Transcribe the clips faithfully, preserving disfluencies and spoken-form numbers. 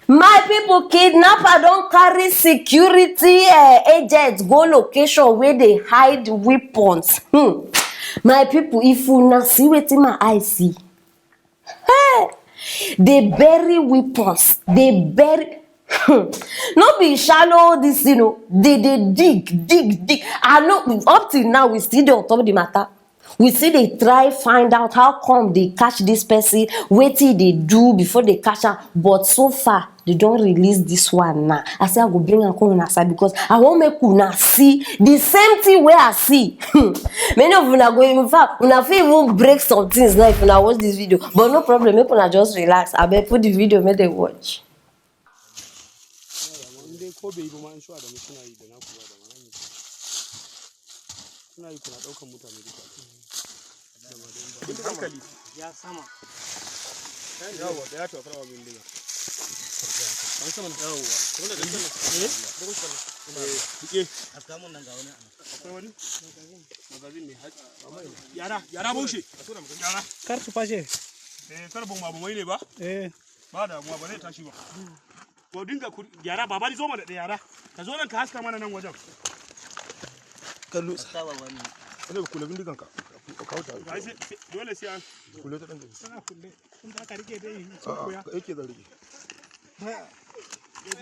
My people, kidnapper don carry security eh, agents go location where they hide weapons. Hmm. My people, if una see wetin my eye see, hey, they bury weapons, they bury. No be shallow this, you know. They they dig, dig, dig. I know up till now we still dey on top of the matter. We still dey try find out how come they catch this person, wetin they do before they catch am. But so far, they don release this one now. I say I go bring am come una side because I wan make una see the same thing wey I see. Many of una go, in fact, una fit even break some things now if una watch this video. But no problem, make una just relax. Abeg put the video make dem watch. In dai ko bai yi ba ma, in shuwa da mu suna yi da naku ba da ma. Suna yi kuna ɗaukan mutane duka. Hankali. Ya sama. Yawa, da ya tafi rawa min diga. An sama na. Yawa. Wanda da sama. Eh? Rike. Aska mun nan ga wani anan. Akwai wani? Magazin ne. Yara, yara baushe. Yara. Kar su fashe. Eh, kar bumabumai ne ba? Eh. Ba damuwa, ba zai tashi ba. Ko dinga ku yara, baba ni zo mana da yara. Ka zo nan ka haska mana nan wajen. Kallo. Kada ka kula bindigan ka. Ka kawo ta. Ai sai sai- dole sai an Kula ta dan gari. Tana kulle. In za ka rike dai. A'a, ka yake zan rike.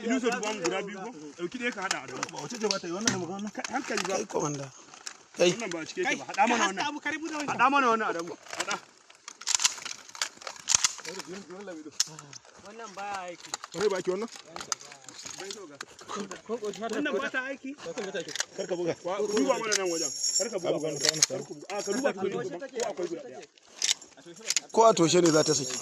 Inu so duba mu guda biyu ko? Dauki ɗaya ka hada a damu. Ba wace ce ba ta yi wannan da magana? Ka- Hankali ba. Kai komanda. Kai. Wannan ba cike ke ba. Hada mana wannan. Abu karibu da wannan. Hada mana wannan a damu. Hada. Wannan baya aiki. Wai ba ki wannan? Wannan ba ta aiki. Kar ka buga. Wa- Ku duba mana nan wajen. Kar ka buga. Kar ku buga. A ka duba tukuni ko akwai guda ɗaya. Ko a toshe ne za ta saki.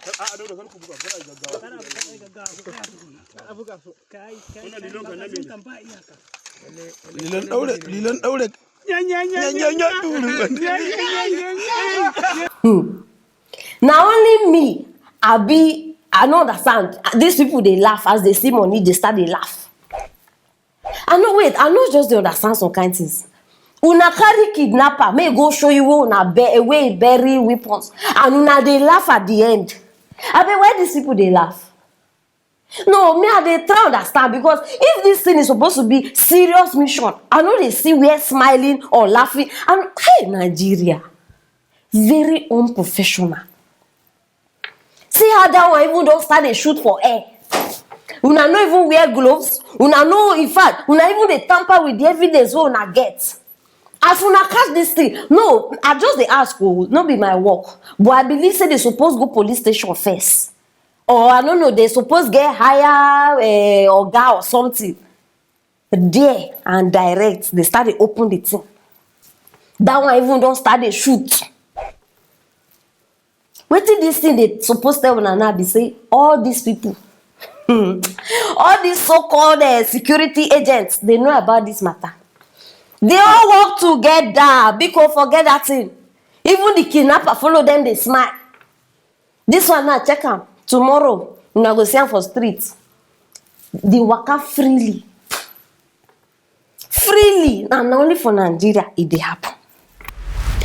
Kar a dauda kar ku buga. Kar a yi gaggawa. Kar a buga su. Kar a buga su. Kai kai. Wannan lilon kan na me ne? Kan ba iyaka. Lilan daure, lilan daure. Nyanyanya durin ban. Na only me, abi, I no understand. These people dey laugh as they see money, they start dey laugh. I no wait, I no just dey understand some kind things. Una carry kidnapper, make e go show you where una be, where e bury weapons, and una dey laugh at the end. Abeg, why these people dey laugh? No, me I dey try understand because if this thing is supposed to be serious mission, I no dey see where smiling or laughing. And hey, Nigeria, very unprofessional. See how that one even don start dey shoot for air. Una no even wear gloves. Una no, in fact, una even dey tamper with the evidence wey una get. As una catch this thing, no, I just dey ask o, no be my work, but I believe say they suppose go police station first. Or I no know, they suppose get higher eh, oga or something. There and direct, they start dey open the thing. That one even don start dey shoot. Wetin this thing dey suppose tell una now be say all these people, all these so-called eh, security agents, they know about this matter. They all work together. Biko, forget that thing. Even the kidnapper follow them dey smile. This one now, check am. Tomorrow, una go see am for street. Dey waka freely. Freely. And na only for Nigeria e dey happen.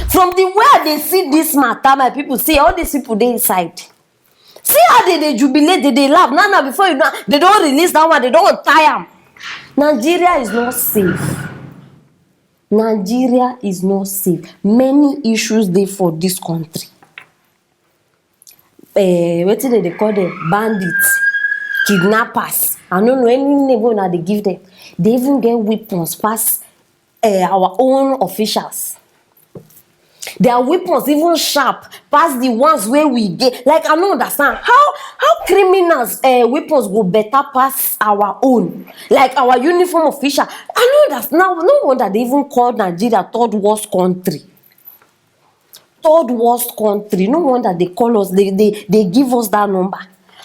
From the way I dey see this matter, my people, see all these people dey inside. See how they dey jubilate, they dey laugh. Now, now, before you know, they don release that one, they don tie am. Nigeria is not safe. Nigeria is not safe. Many issues dey for this country. Eh, wetin dem dey call them? Bandits, kidnappers. I no know any name wey una dey give them. They even get weapons pass eh, our own officials. Their weapons even sharp pass the ones wey we get. Like, I no understand how how criminals eh, weapons go better pass our own. Like our uniform official. I no understand. Now, no wonder they even call Nigeria third worst country. Third worst country. No wonder they call us, they, they, they give us that number.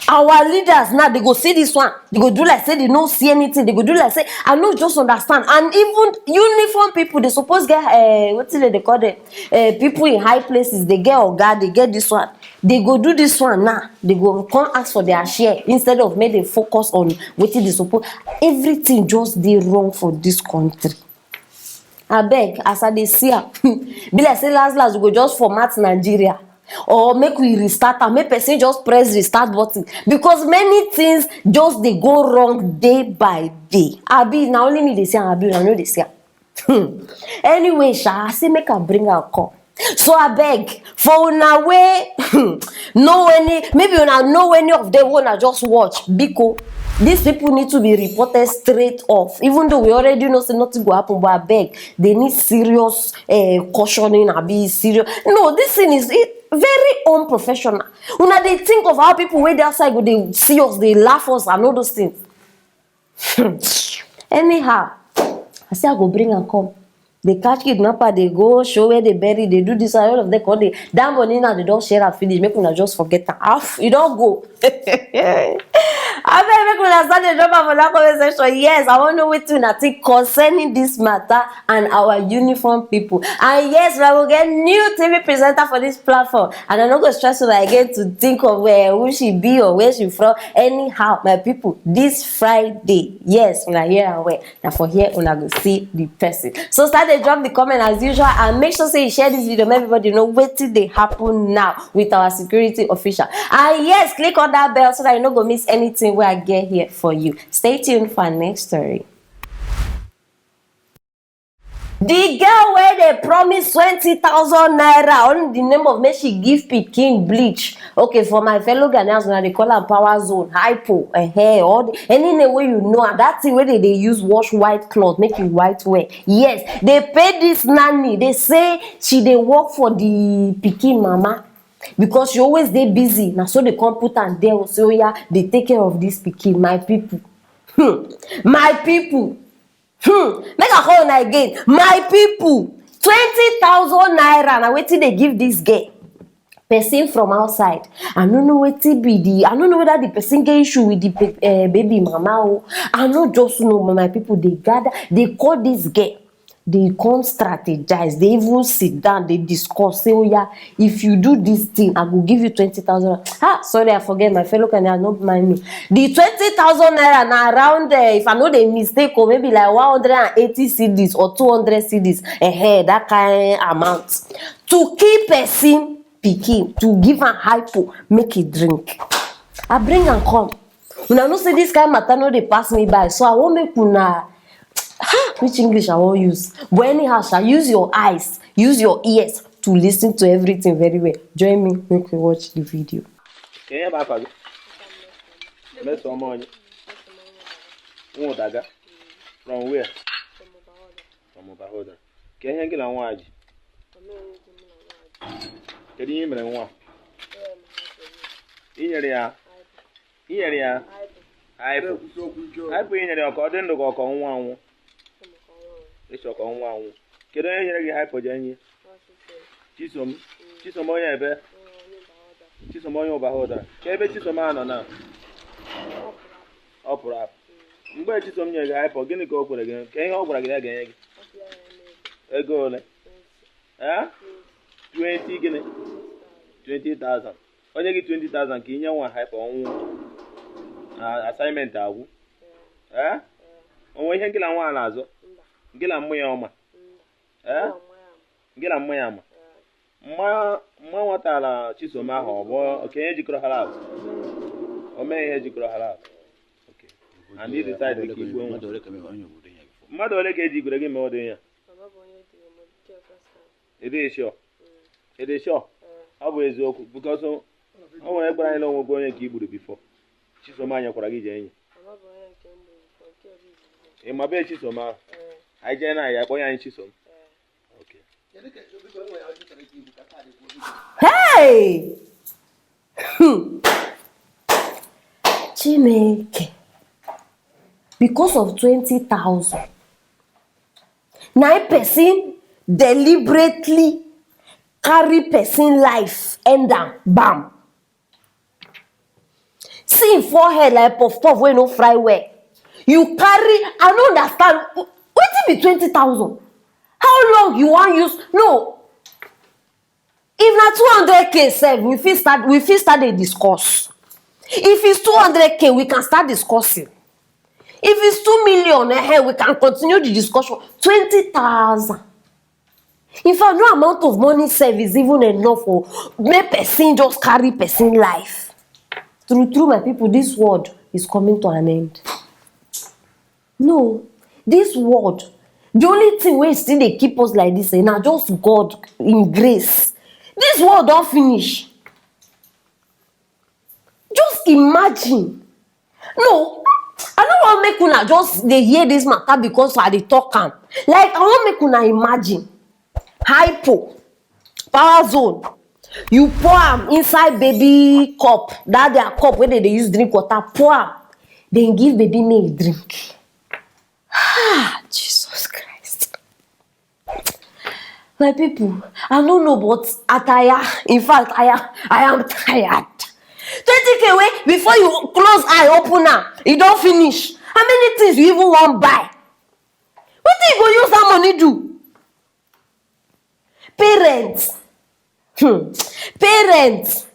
Our leaders now, they go see this one. They go do like say they no see anything. They go do like say, I no just understand. And even uniform people, they suppose get uh, wetin dem dey call them? Uh, people in high places, they get oga, they get this one. They go do this one now. They go come ask for their share instead of make they focus on wetin they suppose. Everything just dey wrong for this country. Abeg, as I dey see am, be like say last last we go just format Nigeria. Or make we restart am, make person just press restart button, because many things just dey go wrong day by day. Abi na only me dey see am? Abi una no dey see am? Hmm. Anyway sha, I say make I bring am come. So abeg, for una wey know any, maybe una know any of them wey una just watch, biko, these people need to be reported straight off, even though we already know say nothing go happen, but abeg, they need serious uh, cautioning, abi serious. No, this thing is it, very unprofessional. Una dey think of how people wey dey outside go dey see us, dey laugh us and all those things. Anyhow, I say I go bring am come. They catch kidnapper, they go show where they bury, they do this, and all of them come. They, that money now, they don't share am finish. Make una just forget am. Ah, e don go. Abeg, make una start dey drop am for that comment section. Yes, I wan know wetin una think concerning this matter and our uniform people. And yes, we go get new T V presenter for this platform. And I no go stress una again to think of where, who she be or where she from. Anyhow, my people, this Friday, yes, una hear am well. Na for here una go see the person. So start dey drop the comment as usual, and make sure say you share this video, make everybody know wetin dey happen now with our security official. And yes, click on that bell so that you no go miss anything wey I get here for you. Stay tuned for our next story. The girl wey dey promise twenty thousand naira on the name of make she give pikin bleach. Okay, for my fellow Ghanaians, una dey call am power zone, hypo, eh, all the, any name wey you know, and that thing wey they dey use wash white cloth, make you white wear. Yes, they pay this nanny. They say she dey work for the pikin mama because she always dey busy. Na so they come put am there. So yeah, they take care of this pikin. My people, hmm, my people. Hmm, make I call una again. My people, twenty thousand naira na wetin they give this girl. Person from outside. I no know wetin be the, I no know whether the person get issue with the uh, baby mama. Oh, I no just know, but my people, they gather, they call this girl. They come strategize, they even sit down, they discuss, say, oh yeah, if you do this thing, I go give you twenty thousand. Ah, sorry, I forget, my fellow Canadians, no mind me. The twenty thousand naira na around there, if I know the mistake, or maybe like one hundred and eighty cedis or two hundred cedis, eh, that kind amount. To keep person pikin, to give am hypo, make e drink. I bring am come. Una know say this kind matter no dey pass me by, so I wan make una, ha, which English I wan use? But anyhow sha, use your eyes, use your ears to listen to everything very well. Join me, make we watch the video. Kenya ba fa. Meso ọmụ onye. Nwa Ụdaga. From where? From Obahoda. Kenya gị na nwa ji. Kedu ihe mere nwa? I nyere ya, i nyere ya hypo. Hypo i nyere ya ka ọ dị ndụ ka ọ ka ọ nwụọ anwụ? Ị chọrọ ka ọ nwụọ anwụ. Kedu onye nyere gị hypo je nye? Chisom. Chisom onye ebe? Chisom onye Ụbahoda. Ka ebe Chisom a nọ na? Ọ pụrụ apụ. Mgbe Chisom nyere gị hypo, gịnị ka o kwere gị? Ka ihe ọ gwara gị ya ga-enye gị? Ego ole? Eh? Twenty gịnị? Twenty thousand. Onye gị twenty thousand ka inye nwa hypo, ọnwụ. Na assignment agwụ. Eh? O nwe ihe gị na nwa na-azụ? Gị na mmụ ya ọma? Eh? Gị na mmụ ya ama? Mma, mma nwatara Chisom ahụ, ọ bụ okenye jikọrọ ha lab? O mee ihe jikọrọ ha lab. Okay. And you decide ka igwe nwa. Mmadụ ole ka eji igwere gị mee ụdị ya? Ị dị sure? Ị dị sure? Ọ bụ eziokwu, because o, o nwere gbara anyị na onwego onye nke igburu before. Chisom a nyekwara gị je enyi. Ị ma be Chisom ahụ? Anyị jee na ya, kpọọ ya anyị Chisom. Okay. Hey! Hmm. Chineke. Because of twenty thousand, na im person deliberately carry person life, end am, bam. See im forehead like puff puff wey no fry well. You carry, I no understand. Wetin be twenty thousand? How long you wan use? No. If na two hundred k sef, we fit start, we fit start dey discuss. If it's two hundred k, we can start discussing. If it's two million, eh, we can continue the discussion. Twenty thousand. In fact, no amount of money sef is even enough for make person just carry person life. True true, my people, this world is coming to an end. No, this world, the only thing wey still dey keep us like this, eh, na just God in grace. This world don finish. Just imagine. No, I no wan make una just dey hear this matter because I dey talk am. Like, I wan make una imagine. Hypo, power zone. You pour am inside baby cup, that their cup wey dem dey use drink water, pour am. Then give baby make e drink. Ah, Jesus Christ. My people, I no know, but I tire. In fact, I am, I am tired. Twenty K wey before you close eye, open am, e don finish. How many things you even wan buy? Wetin you go use that money do? Parents. Hmm. Parents.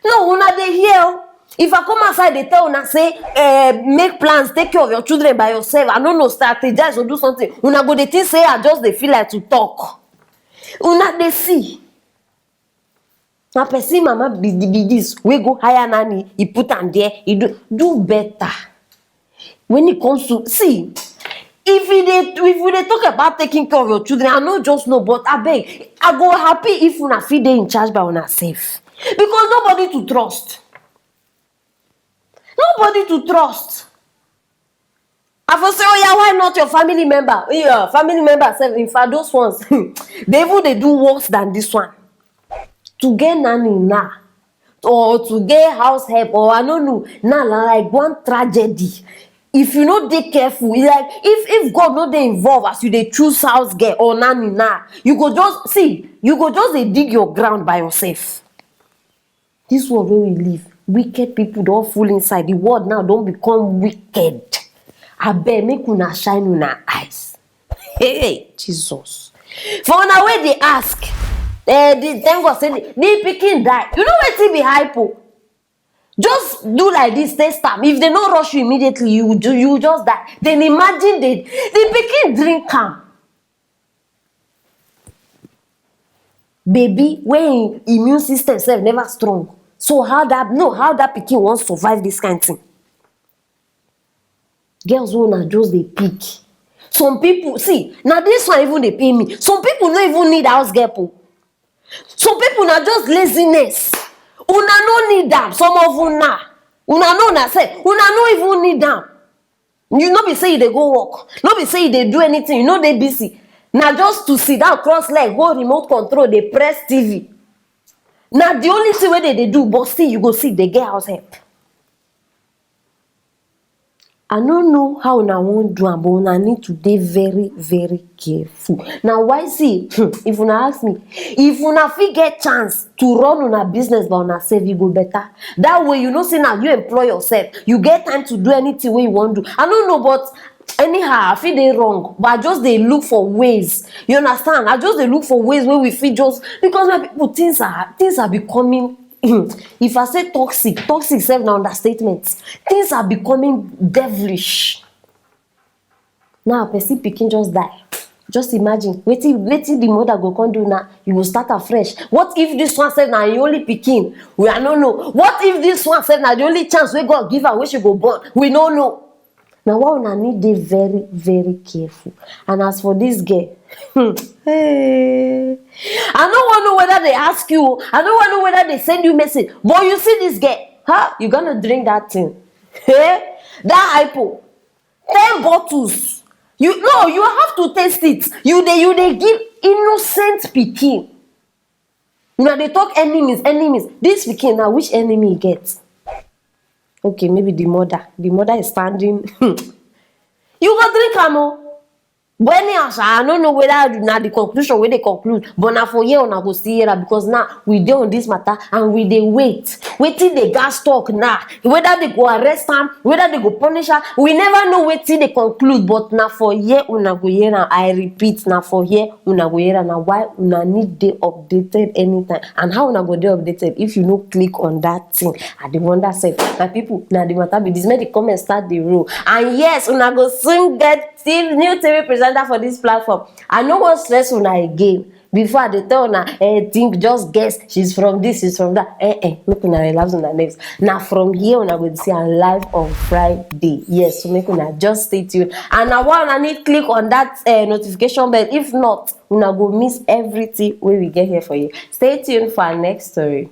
No, una dey hear o. If I come outside dey tell una say, eh, make plans, take care of your children by yourself, I no know, strategize or do something, una go dey think say I just dey feel like to talk. Una dey see. Na person mama be, be this, wey go hire nanny, e put am there, e do, do better. When it comes to, see, if we dey, if we dey talk about taking care of your children, I no just know, but abeg, I go happy if una fit dey in charge by una sef, because nobody to trust. Nobody to trust. I for say, oh yeah, why not your family member? Your family member sef, in fact, those ones, they even dey do worse than this one. To get nanny now, or to get house help, or I no know, now na like one tragedy. If you no dey careful, e like, if, if God no dey involved as you dey choose house girl or nanny now, you go just, see, you go just dey dig your ground by yourself. This world wey we live, wicked people don full inside. The world now don become wicked. Abeg, make una shine una eyes. Hey, Jesus. For una wey dey ask, eh, the, thank God say the, the pikin die. You know wetin be hypo? Just do like this, taste am. If they no rush you immediately, you do, you just die. Then imagine the, the pikin drink am. Baby wey im immune system sef never strong. So how that, no, how that pikin wan survive this kind thing? Girls wey una just dey pick. Some people, see, na this one even dey pain me. Some people no even need house help o. Some people na just laziness. Una no need am. Some of una, una know una sef, una no even need am. You no be say you dey go work, no be say you dey do anything, you no dey busy. Na just to sit down, cross leg, hold remote control, dey press T V. Na the only thing wey dem dey do, but still you go see dey get house help. I no know how una wan do am, but una need to dey very, very careful. Na why, see, if una ask me, if una fit get chance to run una business by una sef, e go better. That way, you know say na you employ yourself, you get time to do anything wey you wan do. I no know, but anyhow, I fit dey wrong, but I just dey look for ways. You understand? I just dey look for ways wey we fit just, because, my people, things are, things are becoming, if I say toxic, toxic sef na understatement. Things are becoming devilish. Now, person pikin just die. Just imagine, wetin, wetin the mother go come do now? You go start afresh. What if this one sef na im only pikin? We, I no know. What if this one sef na the only chance wey God give am, wey she go born? We no know. Na why una need dey very, very careful. And as for this girl, hey, I no wan know whether they ask you, I no wan know whether they send you message, but you see this girl, huh? You gonna drink that thing. Hey, that hypo, ten bottles. You, no, you have to taste it. You dey, you dey give innocent pikin. Una dey talk enemies, enemies. This pikin now, which enemy e get? Okay, maybe the mother. The mother is standing. You go drink am o. But anyhow sha, I no know whether na the conclusion wey dey conclude, but na for here una go still hear am, because now we dey on this matter and we dey wait. Wetin dey gas talk now? Whether they go arrest am, whether they go punish am, we never know wetin dey conclude. But na for here una go hear am. I repeat, na for here una go hear am. Na why una need dey updated anytime. And how una go dey updated if you no click on that thing? I dey wonder sef, my people. Na the matter be this. Make the comments start the roll. And yes, una go soon get T V, new T V presenter. Under for this platform. I no wan stress una again. Before I dey tell una, eh, think, just guess, she's from this, she's from that. Eh, eh, make una relax una nerves. Na from here una go see am live on Friday. Yes, so make una just stay tuned. And na why una need click on that, eh, notification bell. If not, una go miss everything wey we get here for you. Stay tuned for our next story.